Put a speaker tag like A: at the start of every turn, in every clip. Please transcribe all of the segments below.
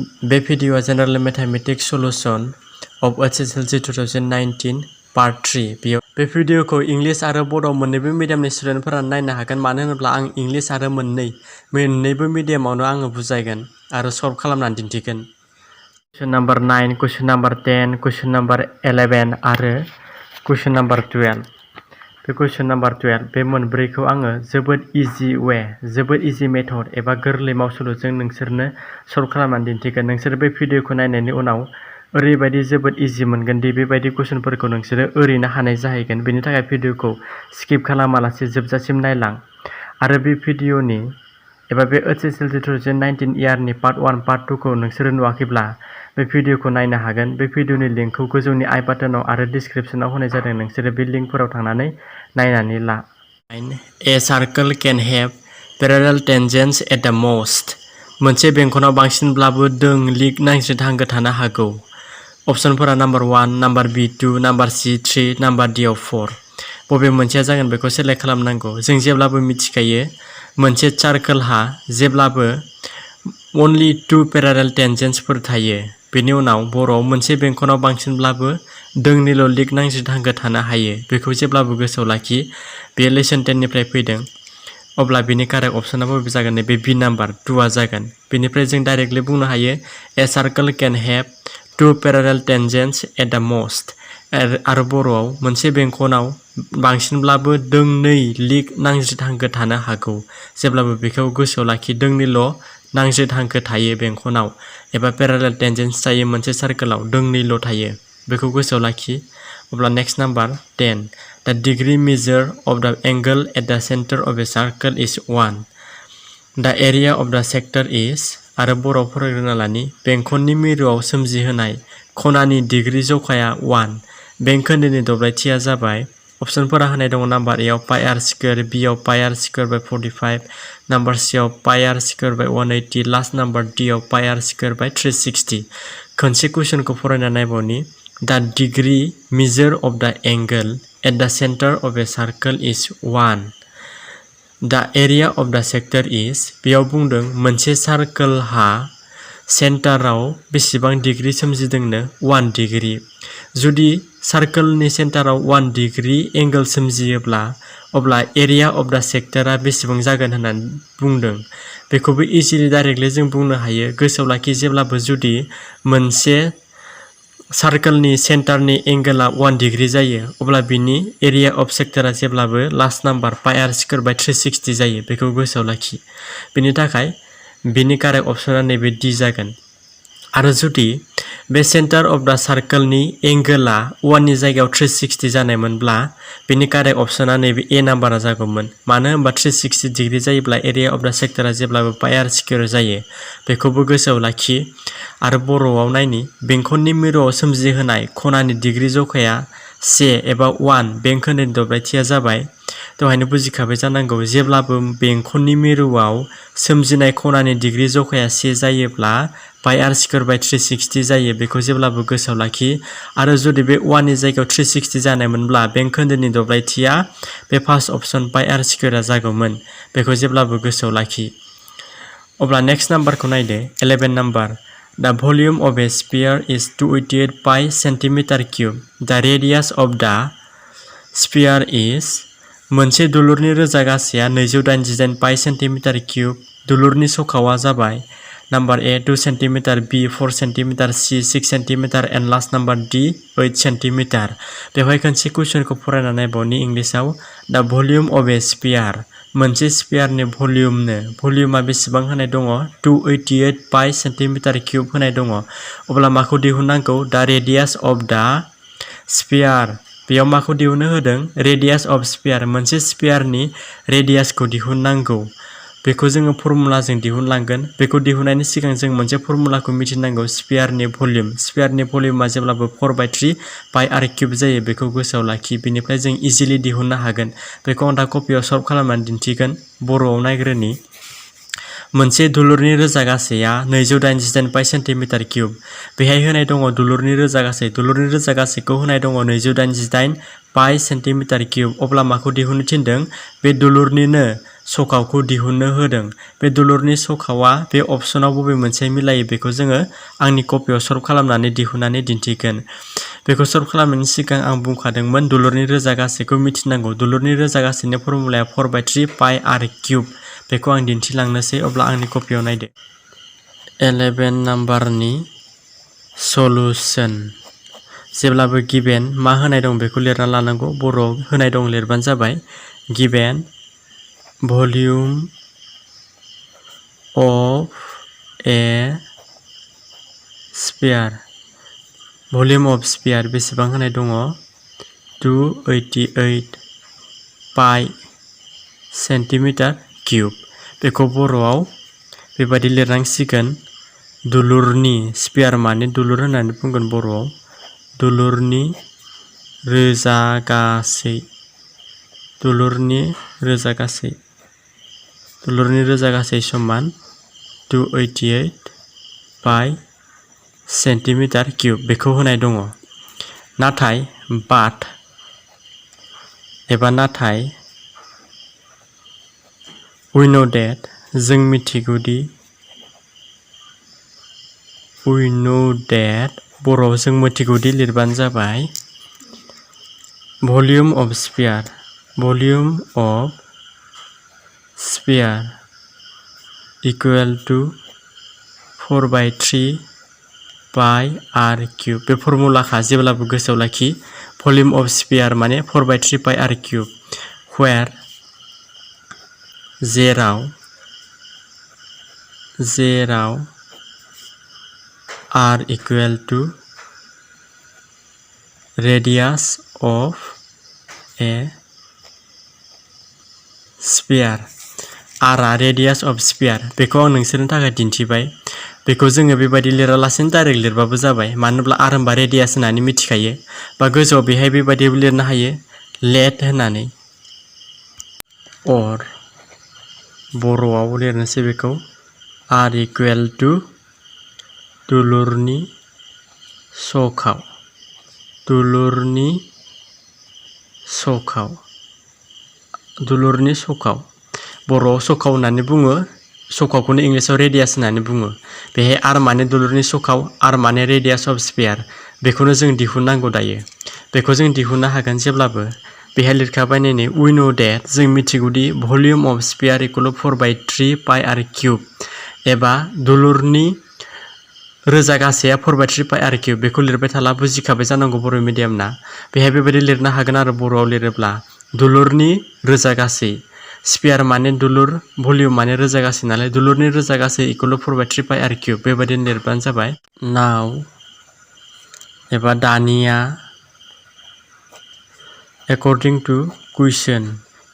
A: बे भिडिअ'आ general mathematics solution of Hslc 2019 part 3 बेयाव बे भिडिअ'खौ इंलिश आरो बड' मोन्नैबो मिडियामनि स्टुडेन्टफोरा नायनो हागोन मानो होनोब्ला आं इंलिश आरो मोन्नैबो मिडियामावनो आङो बुजायगोन आरो सल्भ खालामनानै दिन्थिगोन। कुइसन नाम्बार 9, कुइसन नाम्बार 10, कुइसन नाम्बार 11 आरो कुइसन नाम्बार 12। बे कुइसन नाम्बार 12 बे मोनब्रैखौ आङो जोबोद इजि मेथड एबा गोरलै मावसुलुजों नोंसोरनो सल्भ खालामनानै दिन्थिगोन। नोंसोर बे भिडिअ'खौ नायनायनि उनाव ओरैबायदि जोबोद इजि मोनगोन दि बेबायदि कुइसनफोरखौ नोंसोरो ओरैनो हानाय जाहैगोन। बेनि थाखाय भिडिअ'खौ स्किप खालामालासे जोबजासिम नायलां आरो बे भिडिअ'नि एबा बे Hslc 2019 इयारनि पार्ट 1 पार्ट 2 खौ नोंसोरो नुवाखैब्ला बे भिडिअ'खौ नायनो हागोन। बे भिडिअ'नि लिंकखौ गोजौनि आई बाटनाव आरो डिस्क्रिप्शनाव होनाय जादों। नोंसोरो बे लिंकफोराव थांनानै नायनानै ला। A circle can have parallel tangents at the most. मोनसे बेंखनाव बांसिनब्लाबो दों लिग नांज्रिद हांगो थानो हागौ। अपसनफोरा नाम्बार 1, नाम्बार बी 2, नाम्बार सी 3, नाम्बार डी 4। बबे मोनसेया जागोन बेखौ सेलेक्ट खालामनांगौ। जों जेब्लाबो मिथिखायो मोनसे सार्कोलहा जेब्लाबो अनलि 2 पेरालेल टेन्जेन्ट्सफोर थायो। बेनि उनाव बर'आव मोनसे बेंखनाव बांसिनब्लाबो दोंनैल' लिग नांज्रिद हांगो थानो हायो। बेखौ जेब्लाबो गोसोआव लाखि। बे लेसन 10 निफ्राय फैदों। अब्ला बेनि कारेक्ट अपसना बबे जागोन? बे बी नाम्बार 2 आ जागोन। बेनिफ्राय जों डाइरेक्टलि बुंनो हायो a circle can have 2 parallel tangents at the most. आरो बर'आव मोनसे बेंखनाव बांसिनब्लाबो दोंनै लिग नांज्रिद हांगो थानो हागौ। जेब्लाबो बेखौ गोसोआव लाखि। दोंनैल' नांज्रिद हांखो थायो बेंखनाव एबा पेरालेल टेन्जेन्ट्स थायो मोनसे सार्कोलाव दोंनैल' थायो। बेखौ गोसोआव लाखि। अब्ला next number 10 the degree measure of the angle at the centre of a circle is 1। The area of the sector is आरो बर' फरायग्रोना लानि बेंखननि मिरुआव सोमजिहोनाय खनानि डिग्री जखाया 1। बें खोन्दोनि दब्लायथिया जाबाय अपसनफोरा होनाय दङ। नाम्बार ए आव पाइ आर स्क्वायर, बी आव pi r square by 45, number C आव pi r square by 180, last number D आव पाइ आर स्क्वायर बाय 360। खनसे कुइसनखौ फरायना नायबावनि the degree measure of the angle at the centre of a circle is 1। The area of the sector is बेयाव बुंदों मोनसे सार्कोलहा सेन्टाराव बेसेबां डिग्री सोमजिदोंनो 1 डिग्री। जुदि सार्कोलनि सेन्टाराव 1 डिग्री एंगल सोमजियोब्ला अब्ला एरिया अफ द सेक्टरा बेसेबां जागोन होननानै बुंदों। बेखौबो इजिलि डाइरेक्टलि जों बुंनो हायो। गोसोआव लाखि जेब्लाबो जुदि मोनसे सार्कोलनि सेन्टारनि एंगला 1 डिग्री जायो अब्ला बिनि एरिया अफ सेक्टरा जेब्लाबो लास्ट नाम्बार पाइ आर स्क्वायर बाय 360 जायो। बेखौ गोसोआव लाखि। बेनि थाखाय बिनि कारेक्ट अपसना नैबे डी जागोन। आरो जुदि बे सेन्टार अफ द सार्कोलनि एंगला 1 नि जायगायाव 360 जानायमोनब्ला बेनि कारेक्ट अपसना नैबे ए नाम्बारा जागौमोन। मानो होनबा 360 डिग्री जायोब्ला एरिया अफ द सेक्टरा जेब्लाबो पाइ आर स्क्वायर जायो। बेखौबो गोसोआव लाखि। आरो बर'आव नायनि बेंखननि मिरुआव सोमजिहोनाय खनानि डिग्री जखाया 1 एबा 1। बें खोन्दोनि दब्लायथिया जाबाय दहायनो बुजिखाबाय जानांगौ। जेब्लाबो बेंखननि मिरुआव सोमजिनाय खनानि डिग्री जखाया 1 जायोब्ला पाइ आर स्क्वायर बाय 360 जायो। बेखौ जेब्लाबो गोसोआव लाखि। आरो जुदि बे 1 नि जायगायाव 360 जानायमोनब्ला बें खोन्दोनि दब्लायथिया बे फार्स्ट अपसन पाइ आर स्क्वायरा जागौमोन। बेखौ जेब्लाबो गोसोआव लाखि। अब्ला नेक्स्ट नाम्बारखौ नायदो 11 नाम्बार द volume of a स्फियार is 288 pi centimetre cube. द रेडियास अफ द स्फियार इज मोनसे दुलुरनि रोजा गासैया 288 पाइ सेन्टिमिटार किउब। दुलुरनि सखावा जाबाय number A 2 centimetre, B 4 centimetre, C 6 centimetre and last number D 8 centimetre. बेवहाय खनसे कुइसनखौ फरायना नायबावनि इंलिसाव द भल्युम अफ ए स्फियार मोनसे स्फियारनि भल्युमा बेसेबां होनाय दङ? 288 पाइ सेन्टिमिटार किउब होनाय दङ। अब्ला माखौ दिहुननांगौ? द रेडियास अफ द स्फियार। बेयाव माखौ दिहुननो होदों? Radius of sphere. मोनसे स्फियारनि रेडियासखौ दिहुननांगौ। बेखौ जोङो फर्मुलाजों दिहुनलांगोन। बेखौ दिहुननायनि सिगां जों मोनसे फर्मुलाखौ मिथिनांगौ स्फियारनि भल्युम। स्फियारनि भल्युमा जेब्लाबो 4/3 पाइ आर किउब जायो। बेखौ गोसोआव लाखि। बेनिफ्राय जों इजिलि दिहुननो हागोन। बेखौ आं दा कपियाव सल्भ खालामनानै दिन्थिगोन। बर'आव नायग्रोनि मोनसे दुलुरनि रोजा गासैया 288 पाइ सेन्टिमिटार किउब। बेहाय होनाय दङ दुलुरनि रोजा गासै। दुलुरनि रोजा गासैखौ होनाय दङ 288 पाइ सेन्टिमिटार किउब। अब्ला माखौ दिहुननो थिनदों? बे दुलुरनिनो सखावखौ दिहुननो होदों। बे दुलुरनि सखावा बे अपसनाव बबे मोनसे मिलायो बेखौ जोङो आंनि कपियाव सल्भ खालामनानै दिहुननानै दिन्थिगोन। बेखौ सल्भ खालामनायनि सिगां आं बुंखादोंमोन दुलुरनि रोजा गासैखौ मिथिनांगौ। दुलुरनि रोजा गासैनि फर्मुलाया 4/3 पाइ आर किउब। बेखौ आं दिन्थिलांनोसै। अब्ला आंनि कपियाव नायदो। 11 नाम्बारनि सलुशन। जेब्लाबो गिभेन मा होनाय दं बेखौ लिरना लानांगौ। बर'आव होनाय दं लिरबानो जाबाय। Given volume of a sphere. Volume of sphere बेसेबां होनाय दङ? 288 पाइ सेन्टिमिटार किउब। बेखौ बर'आव बेबायदि लिरनांसिगोन। दुलुरनि स्फियार माने दुलुर होननानै बुंगोन बर'आव। दुलुरनि रोजा गासै। दुलुरनि रोजा गासै। दुलुरनि रोजा गासै समान 288 पाइ सेन्टिमिटार किउब। बेखौ होनाय दङ। नाथाय नाथाय we know that जों मिथिगौदि we know that बर'आव जों मिथिगौदि लिरबानो जाबाय। Volume of sphere. Volume of sphere equal to 4/3 pi r cube. बे फर्मुलाखा जेब्लाबो गोसोआव लाखि। भलिउम अफ स्फियार माने 4/3 पाइ आर किउब। व्हेर जेराव r equal to radius of a sphere. आरआ रेडियास अफ स्फियार। बेखौ आं नोंसोरनि थाखाय दिन्थिबाय। बेखौ जोङो बेबायदि लिरालासिनो डाइरेक्ट लिरबाबो जाबाय। मानो होनब्ला आर होनबा रेडियास होननानै मिथिखायो। बा गोजौआव बेहाय बेबायदिबो लिरनो हायो लेट होननानै। अर बर'आव लिरनोसै बेखौ। आर इकुवेल टु दुलुरनि सखाव। दुलुरनि सखाव। दुलुरनि सखाव। बर'आव सखाव होननानै बुङो। सखावखौनो इंलिसाव रेडियास होननानै बुङो। बेहाय आर माने दुलुरनि सखाव, आर माने रेडियास अफ स्फियार। बेखौनो जों दिहुननांगौ दायो। बेखौ जों दिहुननो हागोन जेब्लाबो। बेहाय लिरखाबाय नै we know that जों मिथिगौदि volume of sphere equal 4/3 pi r cube. एबा दुलुरनि रोजा गासैया 4/3 पाइ आर किउब। बेखौ लिरबाय थाला बुजिखाबाय जानांगौ बर' मिडियामना। बेहाय बेबायदि लिरनो हागोन आरो बर'आव लिरोब्ला दुलुरनि रोजा गासै। स्फियार माने दुलुर, भलिउम माने रोजा गासै नालाय दुलुरनि रोजा गासै इकुवेल 4/3 पाइ आर किउब। बेबायदिनो लिरबानो जाबाय। नाव एबा दानिया एकर्डिं टु कुइसन।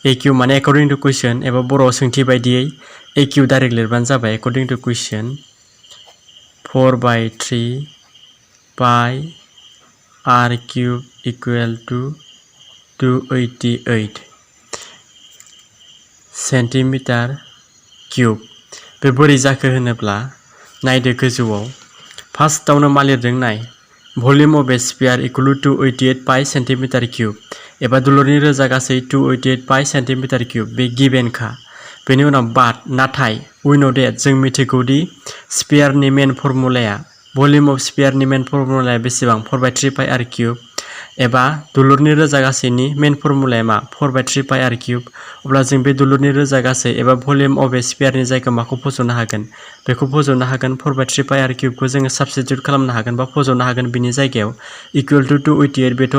A: AQ माने एकर्डिं टु कुइसन एबा बर'आव सोंथि बायदियै AQ डाइरेक्ट लिरबानो जाबाय। According two question 4/3 pi r cube equal to 288 centimetre cube. बे बोरै जाखो होनोब्ला नायदो गोजौआव। फार्स्टआवनो मा लिरदों नाय। Volume of a sphere equal to 288 pi centimetre cube. एबा दुलुरनि रोजा गासै 288 पाइ सेन्टिमिटार किउब। बे गिभेनखा। बेनि उनाव नाथाय we know that जों मिथिगौदि स्फियारनि मेन फर्मुलाया भलिउम अफ स्फियारनि मेन फर्मुलाया बेसेबां 4/3 पाइ आर किउब। एबा दुलुरनि रोजा गासैनि मेन फर्मुलाया मा 4/3 पाइ आर किउब। अब्ला जों बे दुलुरनि रोजा गासै एबा भलिउम अफ ए स्फियारनि जायगायाव माखौ फज'नो हागोन? बेखौ फज'नो हागोन 4/3 पाइ आर किउबखौ जोङो साबस्टिटिउट खालामनो हागोन बा फज'नो हागोन बिनि जायगायाव। इकुवेल टु 288 बेथ'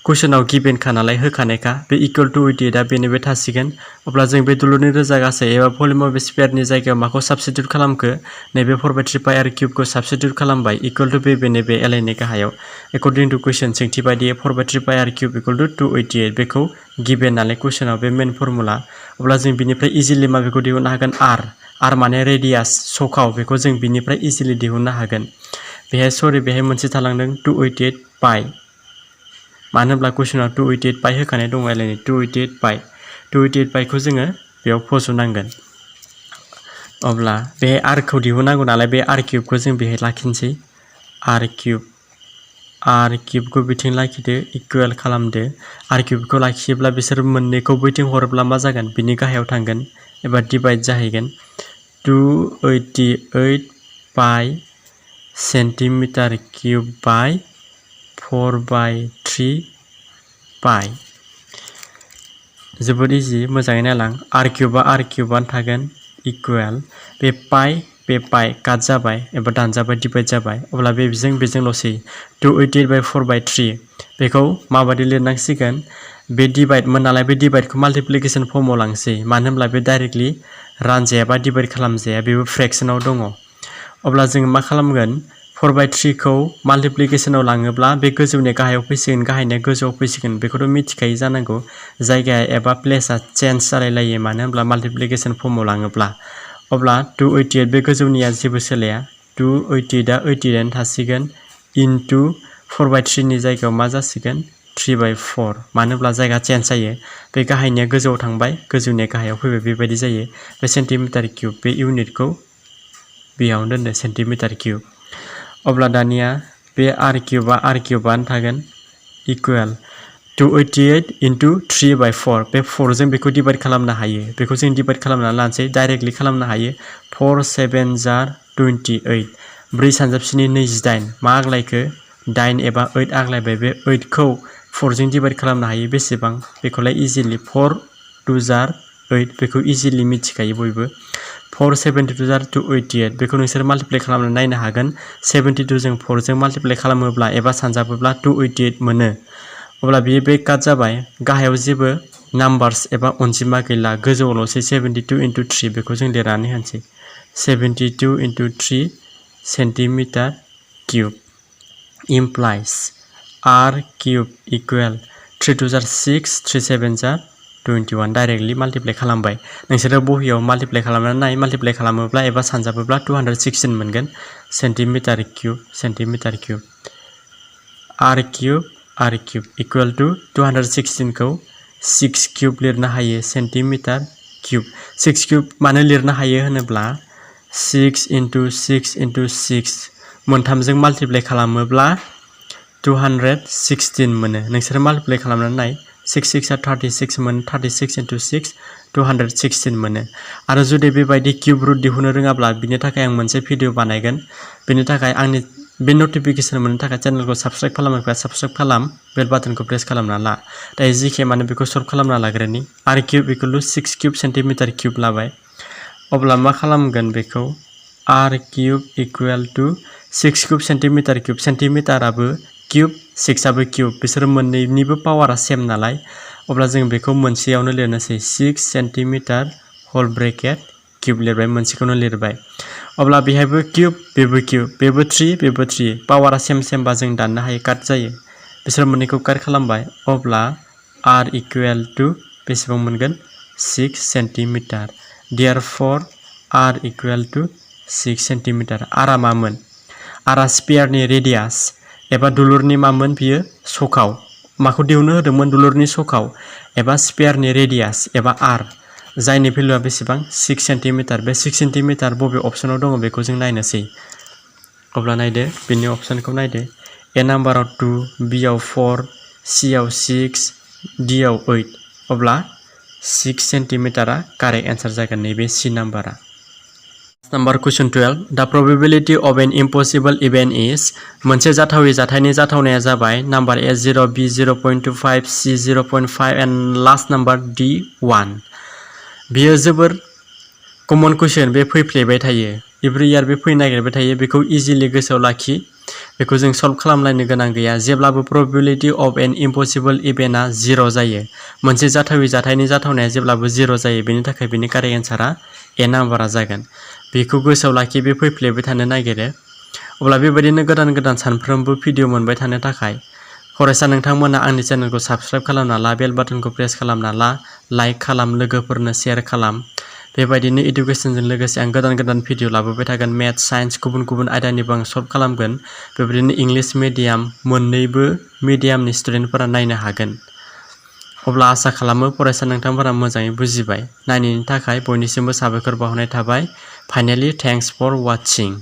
A: कुइसनाव गिभेनखा नालाय होखानायखा। बे इकुवेल टु 288 बेनो बे थासिगोन। अब्ला जों बे दुलुरनि रोजा गासै एबा भलिउम अफ ए स्फियारनि जायगायाव माखौ साबस्टिटिउट खालामखो? नैबे 4/3 पाइ आर किउबखौ साबस्टिटिउट खालामबाय। इकुवेल टु बेनो बे एलाइनि गाहायाव। एकर्डिं टु कुइसन सोंथि बायदियै 4/3 pi r cube equal to 288। बेखौ गिभेन नालाय कुइसनाव बे मेन फर्मुला। अब्ला जों बिनिफ्राय इजिलि माबेखौ दिहुननो हागोन? आर माने रेडियास सखाव। बेखौ जों बिनिफ्राय इजिलि दिहुननो हागोन। बेहाय मोनसे थालांदों 288 पाइ। मानो होनब्ला कुइसनाव 288 पाइ होखानाय दङ एलाइनि 288 पाइखौ जोङो बेयाव फज'नांगोन। अब्ला बे आरखौ दिहुननांगौ नालाय बे आर किउबखौ जों बेहाय लाखिनोसै। आर किउब आर किउबखौ बिथिं लाखिदो इकुवेल खालामदो आर किउबखौ लाखियोब्ला बिसोर मोननैखौ बैथिं हरोब्ला मा जागोन बिनि गाहायाव थांगोन एबा डिवाइड जाहैगोन 288 पाइ सेन्टिमिटार किउब बाय 4/3 पाइ जोबोद इजि मोजाङै नायलां आर किउबानो थागोन इकुवेल बे पाइ काट जाबाय एबा दानजाबाय डिवाइड जाबाय अब्ला बेजोंल'सै 288/4/3 बेखौ माबादि लिरनांसिगोन बे डिवाइडमोन नालाय बे डिवाइडखौ माल्टिप्लिकेशन फर्माव लांसै मानो होनब्ला बे डाइरेक्टलि रानजाया बा डिवाइड खालामजाया बेबो फ्रेक्सनाव दङ अब्ला जों मा खालामगोन 4/3 खौ माल्टिप्लिकेशनाव लाङोब्ला बे गोजौनि गाहायाव फैसिगोन गाहायनिया गोजौआव फैसिगोन बेखौथ' मिथिखायो जानांगौ जायगाया एबा प्लेसआ चेन्ज जालायलायो मानो होनब्ला माल्टिप्लिकेशन फर्माव लाङोब्ला अब्ला 288 बे गोजौनिया जेबो सोलाया 288आ 88 थासिगोन इनटु 4/3 नि जायगायाव मा जासिगोन 3/4 मानो होनब्ला जायगा चेन्ज जायो बे गाहायनिया गोजौआव थांबाय गोजौनिया गाहायाव फैबाय बेबायदि जायो बे सेन्टिमिटार किउब बे इउनिटखौ बेयावनो दोनदो सेन्टिमिटार किउब अब्ला दानिया बे आर किउबानो थागोन इकुवेल 288 इनटु 3/4 बे 4 जों बेखौ डिवाइड खालामनो हायो बेखौ जों डिवाइड खालामनानै लानोसै डाइरेक्टलि खालामनो हायो 4 7 जार 28 4 सानजाबसिनि 28 मा आग्लायखो 9 एबा 8 आग्लायबाय बे 8 खौ 4 जों डिवाइड खालामनो हायो बेसेबां बेखौलाय इजिलि 4 2 जार 8 बेखौ इजिलि मिथिखायो बयबो 4 72 जार 288 बेखौ नोंसोर माल्टिप्लाइ खालामनानै नायनो हागोन 72 जों 4 जों माल्टिप्लाइ खालामोब्ला एबा सानजाबोब्ला 288 मोनो अब्ला बियो बे काट जाबाय गाहायाव जेबो नाम्बार्स एबा अनजिमा गैला गोजौआवल'सै 72 इनटु 3 बेखौ जों लिरनानै होनोसै 72 into 3 centimetre cube implies r cube equal 3 2 जार 6 3 7 जार 21 डाइरेक्टलि माल्टिप्लाइ खालामबाय नोंसोरो बहियाव माल्टिप्लाइ खालामनानै नाय माल्टिप्लाइ खालामोब्ला एबा सानजाबोब्ला 216 मोनगोन centimetre cube r cube equal to 216 खौ 6 क्यूब लिरनो हायो सेन्टिमिटार किउब 6 क्यूब मानो लिरनो हायो होनोब्ला 6 इनटु 6 मोनथामजों माल्टिप्लाइ खालामोब्ला 216 मोनो नोंसोर माल्टिप्लाइ खालामनानै नाय 6 6 आ 36 मोनो 36 इनटु 6 216 मोनो आरो जुदि बेबायदि किउब रुट दिहुननो रोङाब्ला बिनि थाखाय आं मोनसे भिडिअ बानायगोन बेनि थाखाय आंनि बे नटिफिकेशन मोननो थाखाय चेनेलखौ साबस्क्राइब खालामोब्ला साबस्क्राइब खालाम बेल बाटनखौ प्रेस खालामना ला दायो जिखे माने बेखौ सल्व खालामना लाग्रोनि r cube equal to 6 cube centimetre cube लाबाय अब्ला मा खालामगोन बेखौ r cube equal to 6 cube centimetre cube सेन्टिमिटाराबो किउब 6 आबो किउब बिसोर मोननैनिबो पावारा सेम नालाय अब्ला जों बेखौ मोनसेयावनो लिरनोसै 6 सेन्टिमिटार होल ब्रेकेट किउब लिरबाय मोनसेखौनो लिरबाय अब्ला बेहायबो किउब बेबो 3 पावारा सेम बा जों दाननो हायो काट जायो बिसोर मोननैखौ काट खालामबाय अब्ला आर इकुवेल टु बेसेबां मोनगोन 6 centimetre देयरफर R equal to 6 centimetre आरा मामोन आरा स्फियारनि रेडियास एबा दुलुरनि मामोन बियो सखाव माखौ दिहुननो होदोंमोन दुलुरनि सखाव एबा स्फियारनि रेडियास एबा आर जायनि भेलुआ बेसेबां 6 सेन्टिमिटार बे 6 सेन्टिमिटार बबे अपसनाव दङ बेखौ जों नायनोसै अब्ला नायदो बिनि अपसनखौ नायदो ए नाम्बाराव 2 बि आव 4 सि आव 6 डि आव 8 अब्ला 6 सेन्टिमिटारा कारेक्ट एन्सार जागोन नैबे सी नाम्बारा number question 12 the probability of an impossible event is मोनसे जाथावै जाथायनि जाथावनाया जाबाय number A 0 B 0.25 C 0.5 and last number D 1 बियो जोबोर कमन क्वेश्चन बे फैफ्लेबाय थायो एभ्रि इयार बे फैनो नागिरबाय थायो बेखौ इजिलि गोसोआव लाखि बेखौ जों सल्व खालामलायनो गोनां गैया जेब्लाबो प्रोबेबिलिटी ऑफ एन इम्पॉसिबल इवेंटआ 0 जायो मोनसे जाथावै जाथायनि जाथावनाया जेब्लाबो 0 जायो बेनि थाखाय बेनि कारेक्ट एन्सारा ए नाम्बारा जागोन बेखौ गोसोआव लाखि बे फैफ्लेबाय थानो नागिरो अब्ला बेबायदिनो गोदान सानफ्रोमबो भिडिअ मोनबाय थानो थाखाय फरायसा नोंथांमोना आंनि चेनेलखौ साबस्क्राइब खालामना ला बेल बाटनखौ प्रेस खालामना ला लाइक खालाम लोगोफोरनो शेयार खालाम बेबायदिनो एडुकेशनजों लोगोसे आं गोदान भिडिअ लाबोबाय थागोन मैथ साइन्स गुबुन आयदानिबो आं सल्व खालामगोन बेबायदिनो इंलिश मिडियाम मोननैबो मिडियामनि स्टुडेन्टफोरा नायनो हागोन अब्ला आसा खालामो फरायसा नोंथांमोना मोजाङै बुजिबाय नायनायनि थाखाय बयनिसिमबो साबायखर बावहरनाय थाबाय फाइनाली थैंक्स फॉर वाचिंग